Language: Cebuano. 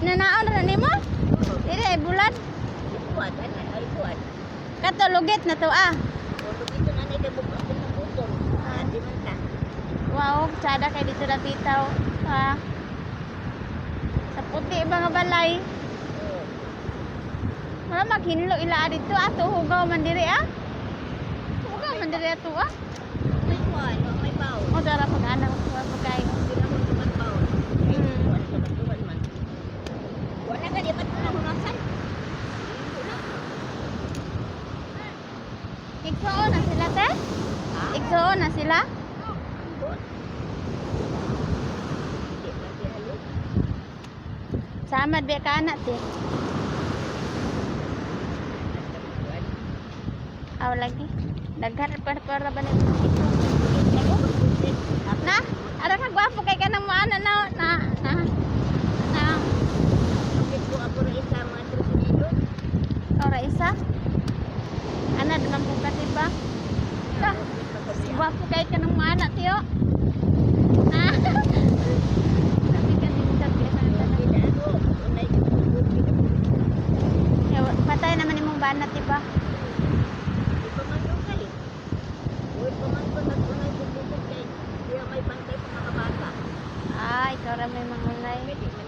Nanaon ra nimo? Dili ay bulad. Ikuan, ana, ay ikuan. Kato lugit na to ah. O, lugito na na bukod ng butong. Ah, di man ta. Wow, tsada kay dito lapitaw. Ha. Sa puti ba nga balay? Oo. Wala maghinlo ila dito ato hugaw man diri ah. Hugaw man diri ato ah. May kuan, o, may baon. Mo dara pag anak ko pagkain. Hindi na mo tumat baon. Ay, kuan sa batuan man. Wala ka di ba't mo na humasan? Wala. Igsuon na sila te? Ha? Igsuon na sila? Ambot. Di ba di halo? Samad ba ka anak te? Kuan. Aw lagi. Daghan pa para ba ni ito? Na, ara ka gwapo kay kanang mo ana na na na. Na, Bakit ko ako na isa mga trusinilo? ora isa. Ana naman po ka diba? Ta, gwapo kay kanang mo ana tiyo. Ah. Sabi ka din sabi ka tanan. Patay naman imong banat diba? Di pa man yung kay. Uy, pa man ko nag-unay kay diya may bantay sa mga bata. Ah, ikaw ra may mangunay. Pwede.